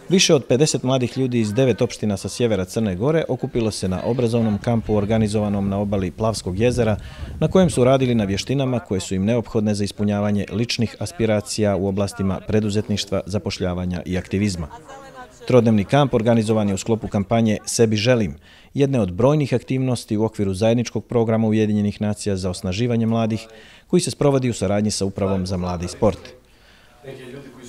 Više od 50 mladih ljudi iz 9 opština sa sjevera Crne Gore okupilo se na obrazovnom kampu organizovanom na obali Plavskog jezera, na kojem su radili na vještinama koje su im neophodne za ispunjavanje ličnih aspiracija u oblastima preduzetništva, zapošljavanja i aktivizma. Trodnevni kamp organizovan je u sklopu kampanje Sebi želim, jedne od brojnih aktivnosti u okviru zajedničkog programa Ujedinjenih nacija za osnaživanje mladih, koji se sprovodi u saradnji sa Upravom za mlade i sport.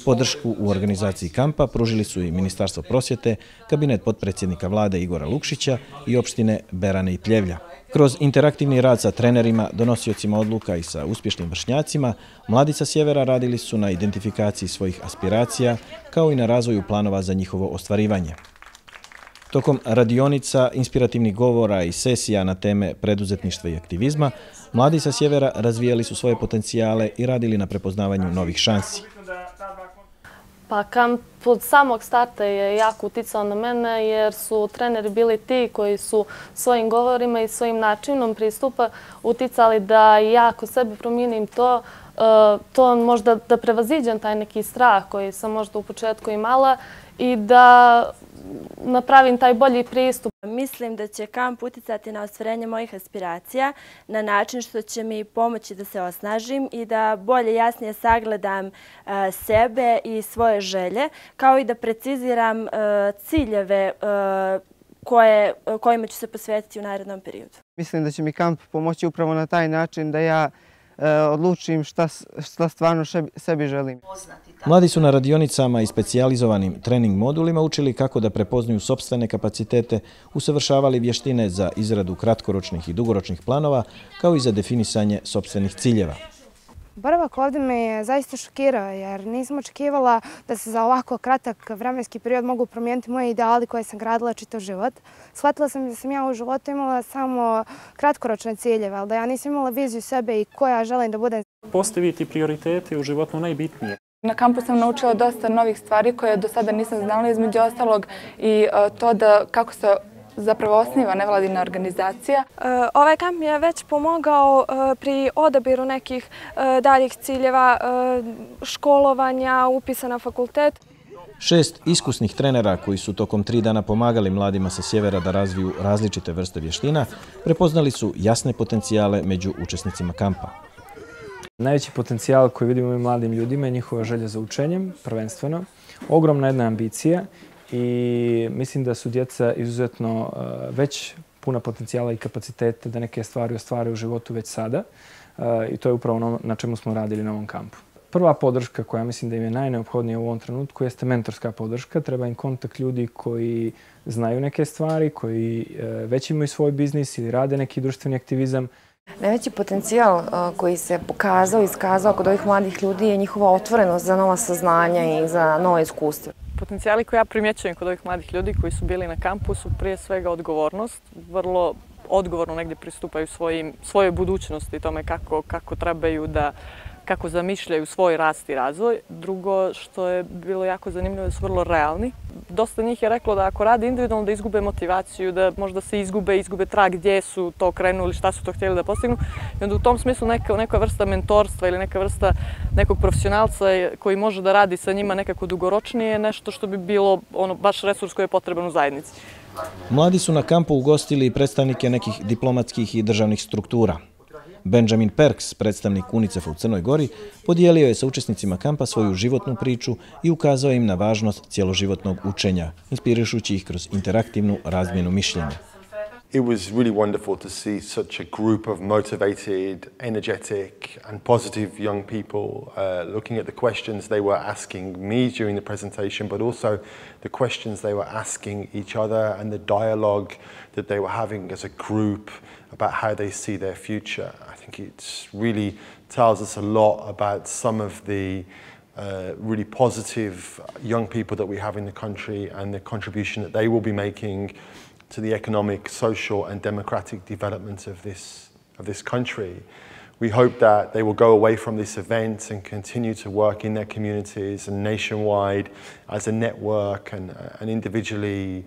Podršku u organizaciji kampa pružili su i Ministarstvo prosvjete, kabinet potpredsjednika vlade Igora Lukšića i opštine Berane i Pljevlja. Kroz interaktivni rad sa trenerima, donosiocima odluka i sa uspješnim vršnjacima, mladi sa sjevera radili su na identifikaciji svojih aspiracija, kao i na razvoju planova za njihovo ostvarivanje. Tokom radionica, inspirativnih govora i sesija na teme preduzetništva i aktivizma, mladi sa sjevera razvijali su svoje potencijale i radili na prepoznavanju novih šansi. Pa kamp od samog starta je jako uticao na mene jer su treneri bili ti koji su svojim govorima i svojim načinom pristupa uticali da ja kod sebe promijenim to možda da prevaziđem taj neki strah koji sam možda u početku imala i da napravim taj bolji pristup. Mislim da će kamp uticati na ostvarenje mojih aspiracija na način što će mi pomoći da se osnažim i da bolje jasnije sagledam sebe i svoje želje, kao i da preciziram ciljeve kojima ću se posvetiti u narednom periodu. Mislim da će mi kamp pomoći upravo na taj način da ja odlučim šta stvarno sebi želim. Mladi su na radionicama i specijalizovanim trening modulima učili kako da prepoznaju sopstvene kapacitete, usavršavali vještine za izradu kratkoročnih i dugoročnih planova, kao i za definisanje sopstvenih ciljeva. Boravak ovdje me je zaista šokirao jer nisam očekivala da se za ovako kratak vremenski period mogu promijeniti moje ideali koje sam gradila čitav život. Shvatila sam da sam ja u životu imala samo kratkoročne ciljeve, ali da ja nisam imala viziju sebe i ko ja želim da budem. Postaviti prioritete u životu najbitnije. Na kampu sam naučila dosta novih stvari koje do sada nisam znala, između ostalog i to da kako se zapravo osniva nevladina organizacija. Ovaj kamp mi je već pomogao pri odabiru nekih daljih ciljeva, školovanja, upisa na fakultet. 6 iskusnih trenera koji su tokom 3 dana pomagali mladima sa sjevera da razviju različite vrste vještina, prepoznali su jasne potencijale među učesnicima kampa. Najveći potencijal koji vidimo u mladim ljudima je njihova želja za učenjem, prvenstveno. Ogromna jedna ambicija i mislim da su djeca izuzetno već puna potencijala i kapaciteta da neke stvari ostvare u životu već sada i to je upravo ono na čemu smo radili na ovom kampu. Prva podrška koja mislim da im je najneophodnija u ovom trenutku jeste mentorska podrška. Treba im kontakt ljudi koji znaju neke stvari, koji već imaju svoj biznis ili rade neki društveni aktivizam. Najveći potencijal koji se pokazao i iskazao kod ovih mladih ljudi je njihova otvorenost za nova saznanja i za nova iskustva. Potencijali koje ja primjećujem kod ovih mladih ljudi koji su bili na kampu su prije svega odgovornost. Vrlo odgovorno negdje pristupaju svojoj budućnosti, tome kako trebaju da kako zamišljaju svoj rast i razvoj. Drugo što je bilo jako zanimljivo je da su vrlo realni. Dosta njih je reklo da ako rade individualno da izgube motivaciju, da možda se izgube trag gdje su to krenuli, šta su to htjeli da postignu. I onda u tom smislu neka vrsta mentorstva ili neka vrsta nekog profesionalca koji može da radi sa njima nekako dugoročnije je nešto što bi bilo baš resurs koji je potreban u zajednici. Mladi su na kampu ugostili predstavnike nekih diplomatskih i državnih struktura. Benjamin Perks, predstavnik UNICEF-a u Crnoj Gori, podijelio je sa učesnicima kampa svoju životnu priču i ukazao im na važnost cjeloživotnog učenja, inspirišući ih kroz interaktivnu razmjenu mišljenja. It was really wonderful to see such a group of motivated, energetic and positive young people looking at the questions they were asking me during the presentation, but also the questions they were asking each other and the dialogue that they were having as a group about how they see their future. I think it really tells us a lot about some of the really positive young people that we have in the country and the contribution that they will be making to the economic, social and democratic development of this country. We hope that they will go away from this event and continue to work in their communities and nationwide as a network and individually.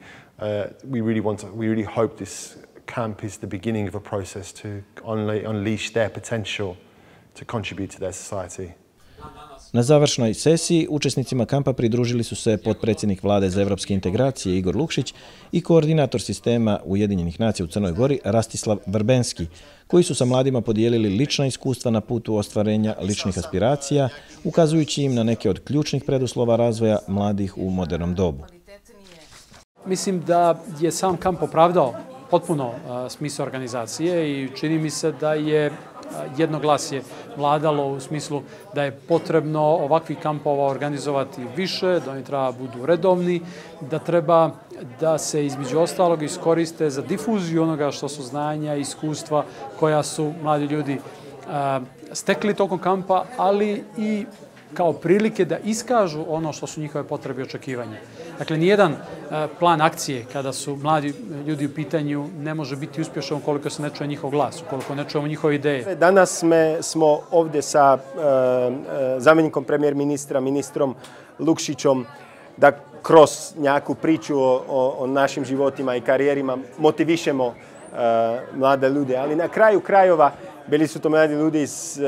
We really hope this camp is the beginning of a process to unleash their potential to contribute to their society. Na završnoj sesiji učesnicima kampa pridružili su se potpredsjednik Vlade za evropske integracije Igor Lukšić i koordinator sistema Ujedinjenih nacija u Crnoj Gori Rastislav Vrbenski, koji su sa mladima podijelili lična iskustva na putu ostvarenja ličnih aspiracija, ukazujući im na neke od ključnih preduslova razvoja mladih u modernom dobu. Mislim da je sam kamp opravdao potpuno smisao organizacije i čini mi se da je jednoglasje vladalo u smislu da je potrebno ovakvih kampova organizovati više, da oni treba budu redovni, da treba da se između ostalog iskoriste za difuziju onoga što su znanja i iskustva koja su mladi ljudi stekli tokom kampa, ali i kao prilike da iskažu ono što su njihove potrebe i očekivanja. Dakle, nijedan plan akcije kada su mladi ljudi u pitanju ne može biti uspješan ukoliko se ne čuje njihov glas, ukoliko ne čujemo njihove ideje. Danas smo ovdje sa zamjenikom premijer ministra, ministrom Lukšićom, da kroz nejaku priču o našim životima i karijerima motivišemo mlade ljude, ali na kraju krajeva bili su to mladi ljudi iz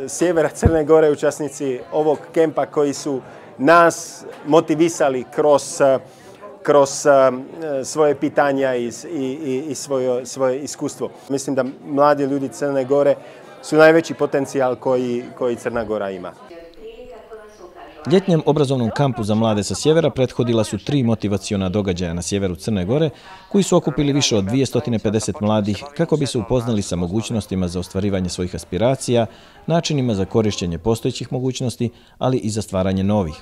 sjevera Crne Gore, učasnici ovog kempa koji su nas motivisali kroz svoje pitanja i svoje iskustvo. Mislim da mladi ljudi Crne Gore su najveći potencijal koji Crna Gora ima. Ljetnjem obrazovnom kampu za mlade sa sjevera prethodila su 3 motivaciona događaja na sjeveru Crne Gore, koji su okupili više od 250 mladih kako bi se upoznali sa mogućnostima za ostvarivanje svojih aspiracija, načinima za korištenje postojećih mogućnosti, ali i za stvaranje novih.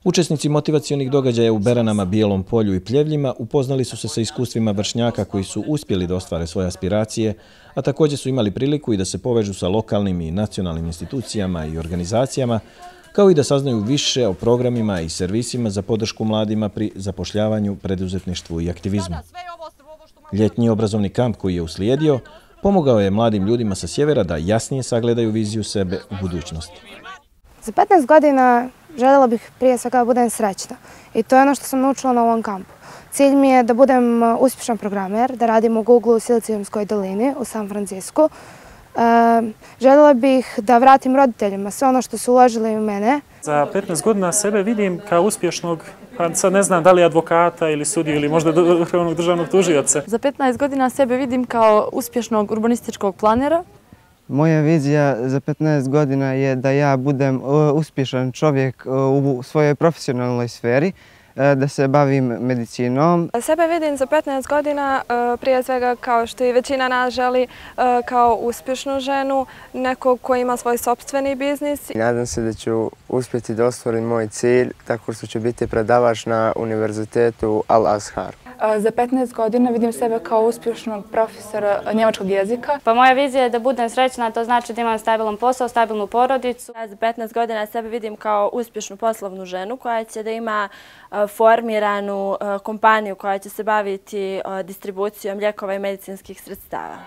Učesnici motivacionih događaja u Beranama, Bijelom polju i Pljevljima upoznali su se sa iskustvima vršnjaka koji su uspjeli da ostvare svoje aspiracije, a također su imali priliku i da se povežu sa lokalnim i nacionalnim institucijama i organizacijama, kao i da saznaju više o programima i servisima za podršku mladima pri zapošljavanju, preduzetništvu i aktivizmu. Ljetnji obrazovni kamp koji je uslijedio pomogao je mladim ljudima sa sjevera da jasnije sagledaju viziju sebe u budućnosti. Za 15 godina željela bih prije svega da budem srećna i to je ono što sam naučila na ovom kampu. Cilj mi je da budem uspješan programer, da radim u Google u Silicijumskoj dolini u San Francisku. Željela bih da vratim roditeljima sve ono što su uložili u mene. Za 15 godina sebe vidim kao uspješnog, pa sad ne znam da li advokata ili sudiju ili možda vrhovnog državnog tužioca. Za 15 godina sebe vidim kao uspješnog urbanističkog planera. Moja vizija za 15 godina je da ja budem uspješan čovjek u svojoj profesionalnoj sferi, da se bavim medicinom. Sebe vidim za 15 godina prije svega kao što i većina nas želi kao uspješnu ženu, nekog ko ima svoj sopstveni biznis. Nadam se da ću uspjeti da ostvarim moj cilj tako što ću biti predavač na Univerzitetu Al-Azhar. Za 15 godina vidim sebe kao uspješnog profesora njemačkog jezika. Pa moja vizija je da budem srećna, to znači da imam stabilan posao, stabilnu porodicu. Za 15 godina sebe vidim kao uspješnu poslovnu ženu koja će da ima formiranu kompaniju koja će se baviti distribucijom lijekova i medicinskih sredstava.